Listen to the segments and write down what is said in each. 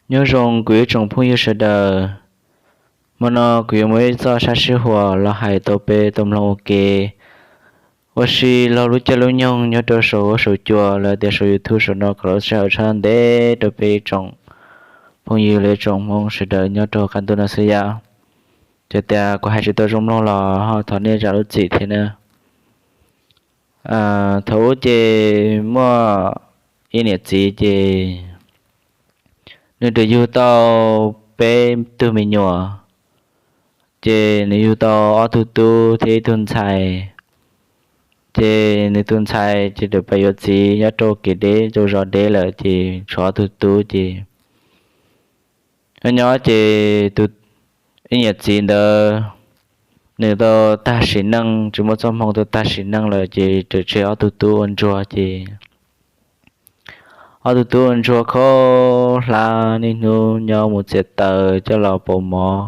Nyob zoo kuv ib tsoom phooj ywg sawv daws, hmo no kuv yuav muaj ib txoj sab sib huam los hais tau peb tau mloog ua ke. Ua si laug lub caij lub nyoog nyob rau saum huab saum cua los tias saum YouTube saum no kom lub sij hawm tshaj ntev rau peb ib tsoom phooj ywg los ib tsoom Hmoob sawv daws nyob rau qab ntuj no xwb yom. Ces tias kuv hais tsis tau zoo mloog los ho thov nej zam lub txim thiab na. Thaum ub ces muaj ib niam txiv ces nws twb yug tau peb tug me nyuam, ces nws yug tau ob tug tub thiab ib tug ntxhais. Ces nws tus ntxhais ces twb pais yuav txiv nyob rau kev deb rau zos deb lawm ces tshuav ob tug tub ces nyob nyob ces tus ib niam txiv ntawd nws tau tag sim neej, tsis muaj txoj hmoo, tau tag sim neej lawm ces tseem tseg ob tug tub ua ntsuag ces ob tug tub ua ntsuag khaub hlab niaj hnub nyob mus txiav taws coj los pauv mov,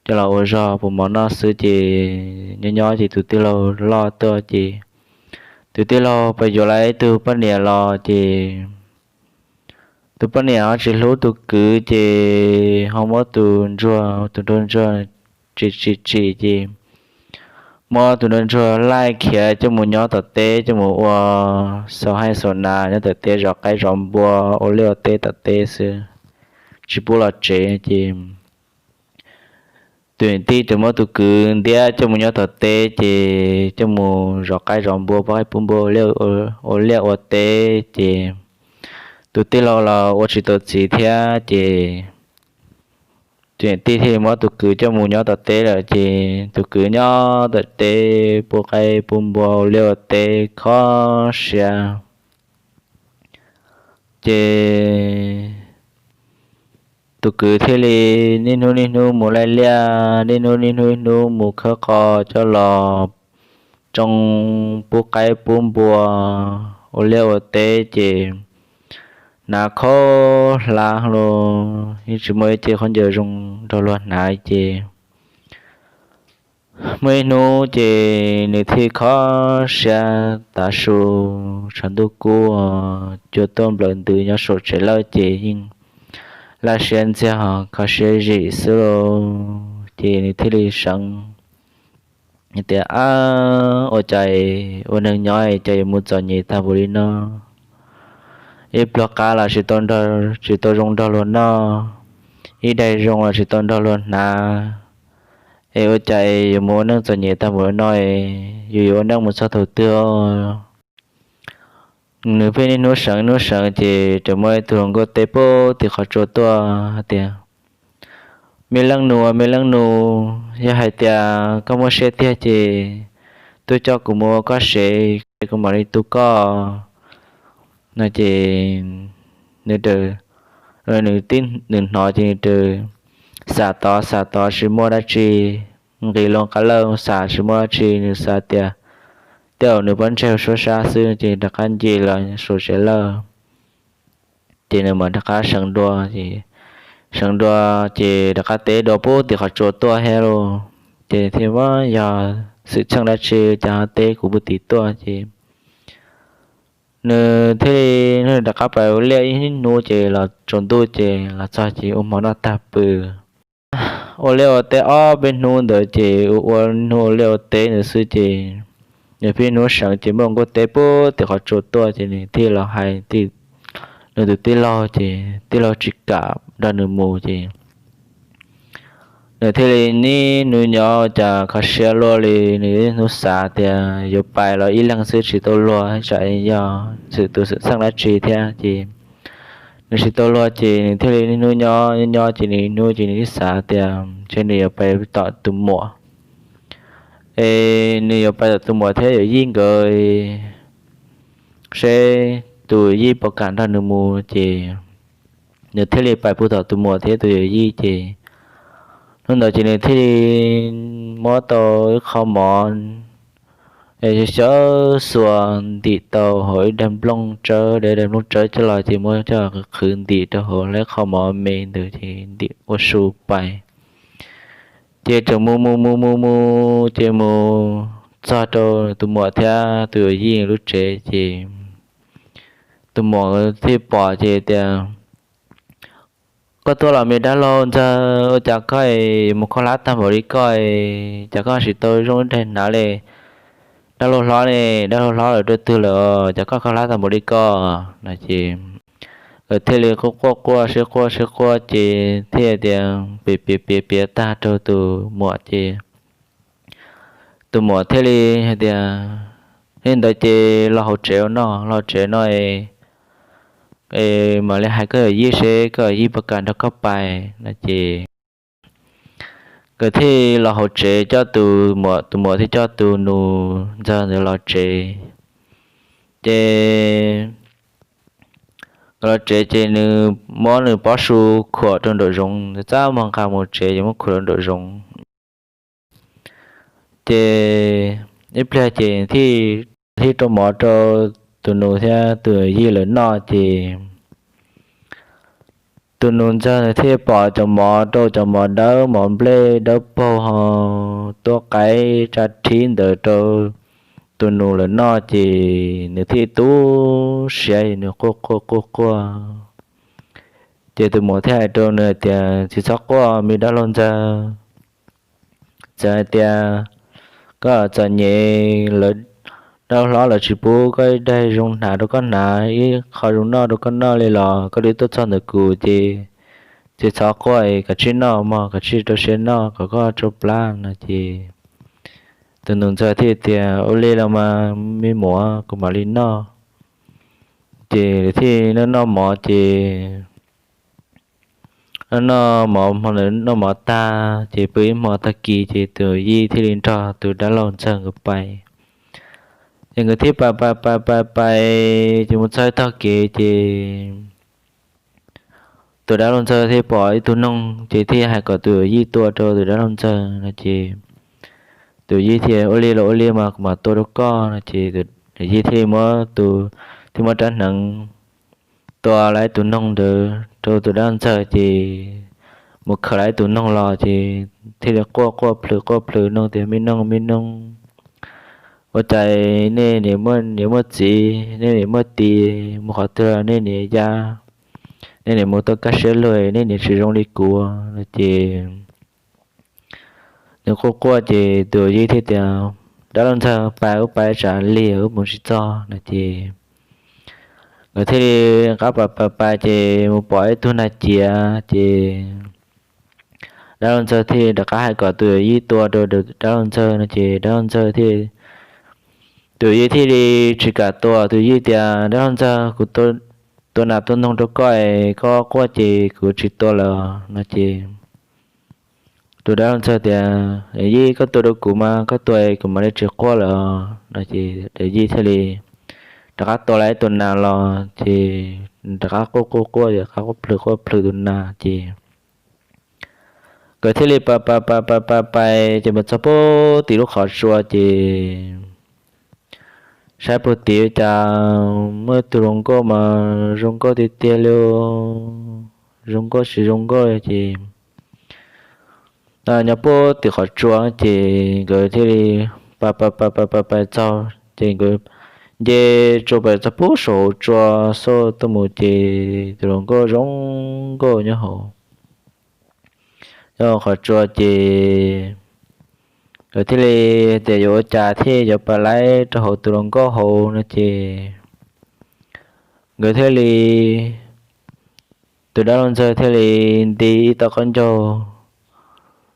coj los ua zog pauv mov noj xwb ces nyob nyob ces tus tij laug loj tuaj ces tus tij laug pais yuav lawm ib tug poj niam los ces tus poj niam ho tsis hlub tus kwv ces ho muab tus ntsuag, tus nraug ntsuag tsis tsim tsim ces muab tus nraug ntsuag laij khiav coj mus nyob tom teb, coj mus ua xaus haij xaus nas nyob tom teb, zov qaib zov npua, ua liaj ua teb tom teb xwb, tsis pub los tsev ces tus niam tij tseem muab tus kwv ntiab coj mus nyob tom teb ces coj mus zov qaib zov npua, pub qaib pub npua, ua liaj ua teb ces tus tij laug los ua tsis tau txiv thiab ces tus niam tij thiaj muab tus kwv coj mus nyob tom teb lawm ces tus kwv nyob tom teb pub qaib pub npua, ua liaj ua teb kho siab ces tus kwv thiaj li niaj hnub niaj hnub mus laij liaj, niaj hnub niaj hnub mus khawb qos coj los tsoo, pub qaib pub npua, ua liaj ua teb ces hnav khaub hlab los yeej tsis muaj ib ce khaub ncaws zoo nrog luag hnav ces muaj ib hnub ces nws thiaj kho siab tav su tshav ntuj kub, cua tuaj nplawm ntws nyob saum tsev lawj ces yeej laj siab ntxiag kho siab zim xwb lauj. Ces nws thiaj li seev tias, Ab, ua cas ua neeg nyob cas yuav mus txom nyem tag npaum li no? Ib pluag qab los tsis tau zoo nrog luag noj, ib daig zoo los tsis tau nrog luag hnav, es ua cas yuav mus ua neej txom nyem tag npaum li no, yus yuav ua neej mus txog thaum twg? Nws pheej niaj hnub seev hnub seev ces txawm muaj ib tug hluas nkauj teb puag tim qhov tsua tuaj hais tias, Me leej nus, me leej nus, yog hais tias koj muaj siab tiag ces tuaj coj kuv mus ua koj sev, kuv mam li tu koj no ces nws, nws hnov ces nws xav tod xav tod tsis muaj dab tsi, nqis loo qab lawj xav tsis muaj dab tsi, nws xav tias tej zaum nws pob ntseg suab sab xwb ces rov qab nce los saum tsev lawj. Ces nws mam rov qab seev dua, seev dua ces rov qab teb dua puag tim qhov tsua tuaj thiab lauj. Ces thiaj, Yog xwm txheej dab tsi cas ho teb kuv puag tim tuaj? Ces nws thiaj li rov qab pais ua liaj ib hnub ces los tsaus ntuj ces los txog ces ua hmo noj tag pw. Ua liaj ua teb ob peb hnub ntawd ces ua ua hnub ua liaj ua teb ntawd xwb ces nws pheej hnub seev ces muaj nkauj teb puag tim qhov tsua tuaj ces nws thiaj los hais nws tus tij laug ces tij laug tsis kam nrog nws mus ces nws thiaj li niaj hnub nyob cas kho siab luaj li, nws niaj hnub xav tias yuav pais los ib leeg xwb tsis tau luag, tsam yog xwm tus xwm txheej dab tsi thiab ces nws tsis tau luag ces nws thiaj li niaj hnub nyob nyob ces nws hnub ces nws thiaj xav tias ntshe nws yuav pais tom tus muam, es nws yuav pais tom tus muam thiab yawm yij nkawd seb tus yij puas kam nrog nws mus ces nws thiaj li pais puag tom tus muam thiab tus yawm yij ces hnub ntawd ces nws thiaj li muab tau ib qho mov xyawb xuas ntim tau hauv ib daig nplooj tsawb, daig nplooj tsawb coj los ces muab coj qhwv ntim rau hauv lub qho mov me ntawd ces ntim ua su pais. Ces tseem mus mus mus mus mus ces mus txog rau tus muam thiab tus yawm yij lub tsev ces tus muam thiaj pom ces tias, Koj tuaj los me dab laug ntxawg, ua cas koj mus khaub hlab tag npaum li koj, cas koj tsis tau zoo ib daig hnav li? Dab laug hlob ne, dab laug hlob lawm rau twg lawm, cas koj khaub hlab tag npaum li koj? No ces nkawd thiaj li quaj quaj quaj sib quaj sib quaj ces thiaj tias piav piav piav piav tag rau tus muam ces tus muam thiaj li hais tias, Li ntawd ces los hauv tsev no, los hauv tsev no es mam li hais koj yawm yij seb koj yawm yij puas kam nrog koj pais. No ces nkawd thiaj los hauv tsev coj tus muam, tus muam thiaj coj tus nus ntxawg ntawd los tsev. Ces nkawd los tsev ces nws muab nws pob su khuam rau nraum zoov, txaj muag nqa mus tsev ces muab khuam rau nraum zoov. Ces ib pliag ces thiaj rau mov rau tus nus thiab tus yij lawv noj ces tus nus ntxawg nws thiaj pom cov mov rau cov mov dawb, mov nplej dawb paug ho tuab qaib tsa rhib ntawd rau tus nus lawv noj ces nws thiaj tu siab, nws quaj quaj quaj quaj. Ces tus muam thiaj hais rau nws tias, Tsis txhob quaj me dab laug ntxawg. Txawm hais tias koj txom nyem, lawv dab laug hlob lawv tsis pub koj ib daig zoo hnav rau koj hnav, ib qho zoo noj rau koj noj li los koj twb tuaj txog ntawm kuv ces tsis txhob quaj, kav tsij noj mog, kav tsij rau siab noj kom koj tsau plab. No ces tus nus ntxawg thiaj tias, Ua li los mas me muam, kuv mam li noj. Ces thiaj noj noj mov ces noj noj mov, hmo ntawd noj mov tag ces pw ib hmo tag kis ces tus yij thiaj li nrog tus dab laug ntxawg nkawd pais. Ces nkawd thiaj pais pais pais pais pais ces mus txog ib tog kev ces tus dab laug ntxawg thiaj pom ib tug noog ces thiaj hais kom tus yij tua rau tus dab laug ntxawg no ces tus yij thiaj, Ua li los ua li mas kuv mam tua rau koj. No ces tus yij thiaj li muab tus, thiaj muab rab hneev tua lawm tus noog ntawd rau tus dab laug ntxawg ces mus khaws lawm tus noog los ces thiaj li quaj quaj plhws quaj plhws noog tias, Me noog, me noog, ua cas nej niam muaj txiv, nej niam muaj txiv mus qhov twg, nej niam yab, nej niam mus tuaj kaj siab luag, nej niam tsis zoo li kuv. No ces nws quaj quaj ces tus yij thiaj tias, Dab laug ntxawg, pais wb pais tsam lig wb mus tsis txog. No ces nkawd thiaj li rov qab pais pais pais ces mus pom ib tug nag ciav ces dab laug ntxawg thiaj rov qab hais kom tus yij tua rau dab laug ntxawg no ces dab laug ntxawg thiaj, tus yij thiaj li tsis kam tua. Tus yij tias, Dab laug ntxawg, kuv tua nas tua noog rau koj es koj quaj ces kuv tsis tua lawm. No ces tus dab laug ntxawg tias, Yij, koj tua rau kuv mas, koj tua kuv mam li tsis quaj lawm. No ces yij thiaj li rov qab tua lawm ib tus nas los ces rov qab quaj quaj quaj, rov qab quaj plhws quaj plhws tus nas ces nkawd thiaj li pais pais pais pais pais ces mus txog puag tim lub qhov tsua ces saib puag tim cas muaj tus hluas nkauj mas zoo nkauj tiag tiag li, zoo nkauj tsis zoo nkauj ces nyob puag tim qhov tsua ces nkawd thiaj li pais pais pais pais pais txog ces nkawd nce tsua pais txog puag saum hauv tsua xauj tuaj mus ces tus hluas nkauj zoo nkauj nyob hauv, nyob hauv qhov tsua ces nkawd thiaj li tias yuav ua cas thiaj yuav pais laib rau hauv tus hluas nkauj hauv no ces nkawd thiaj li, tus dab laug ntxawg thiaj li nti ib tauv qaub ncaug,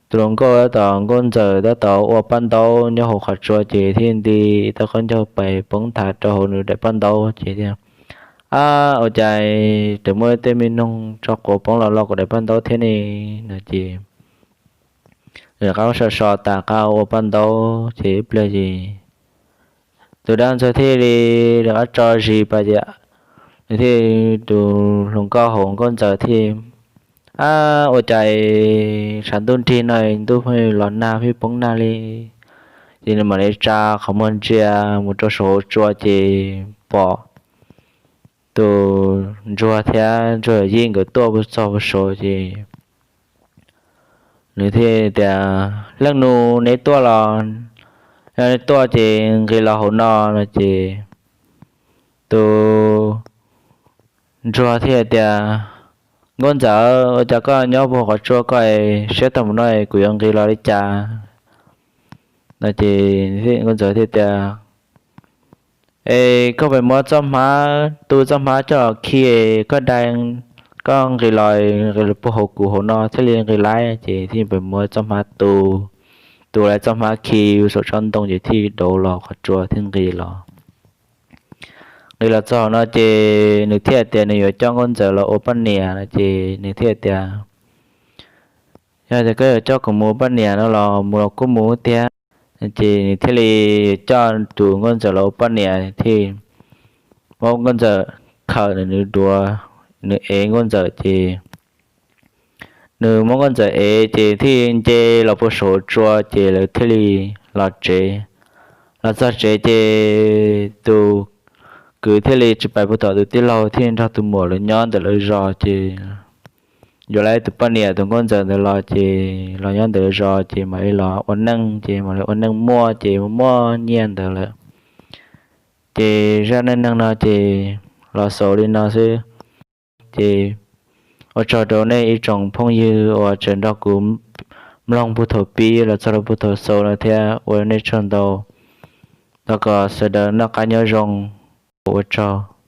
tus hluas nkauj tab tom, nkauj ntxawm tab tom ua paj ntaub nyob hauv qhov tsua ces thiaj nti ib tauv qaub ncaug pais poob nthav rau hauv nws daim paj ntaub ces tias, Ab, ua cas tseem muaj tej me noog tso quav poob los lo kuv daim paj ntaub thiab ne? No ces rov qab so so tas qab ua paj ntaub ces ib pliag ces tus dab laug ntxawg thiaj li rov qab tso zis pais ces nws thiaj, tus hluas nkauj hauv, nkauj ntxawm thiaj, Ab, ua cas tshav ntuj nrig no ntuj pheej los nag pheej poob nag li? Ces nws mam li tsa qhov muag ntsia mus rau saum hauv tsua ces pom tus ntsuag thiab ntsuag yij nkawd tuaj puag txog puag saud ces nws thiaj tias, Leej nus, neb tuaj los? Yog neb tuaj ces nqis los hauv no. No ces tus ntsuag thiaj tias, Nkauj Ntxawm, ua cas koj nyob puag hauv qhov tsua koj es siab tag mus no es kuv yuav nqis los li cas? No ces Nkauj Ntxawm thiaj tias, Es koj pes muab txoj hmab, tu txoj hmab coj los khi, koj dai, koj nqis los, nqis los puag hauv kuv hauv no thiaj li nqis laib. Ces thiaj pes muab txoj hmab tu, tu lawm txoj hmab khi saum tsob ntoo ces thiaj dauv los qhov tsua thiaj nqis los. Nqis los txog no ces nws thiaj tias nws yuav coj Nkauj Ntxawm los ua poj niam no ces nws thiaj tias, Yog tias koj yuav coj kuv mus ua poj niam no los mus los kuj mus tiag. Ces nws thiaj li coj tus Nkauj Ntxawm los ua poj niam thiaj muab Nkauj Ntxawm khawm, nws duav, nws ev Nkauj Ntxawm ces nws muab Nkauj Ntxawm ev ces thiaj nce los puag saum tsua ces lawv thiaj li los tsev. Los txog tsev ces tus kwv thiaj li tsis pais puag tom tus tij laug, thiaj nrog tus muam lawv nyob ntawm lawv zos ces yuav lawv tus poj niam tus Nkauj Ntxawm ntawd los ces los nyob ntawm lawv zos ces mam li los ua neej, ces mam li ua neej muaj ces muaj nyiaj ntawd lawm. Ces zaj neej neeg no ces los xaus li no xwb. Ces ua tsaug rau nej ib tsoom phooj ywg uas tseem nrog kuv mloog puag thaum pib los txog rau puag thaum xaus no thiab ua nej tsaug ntau. Thov kom sawv daws noj qab nyob zoo, ua tsaug.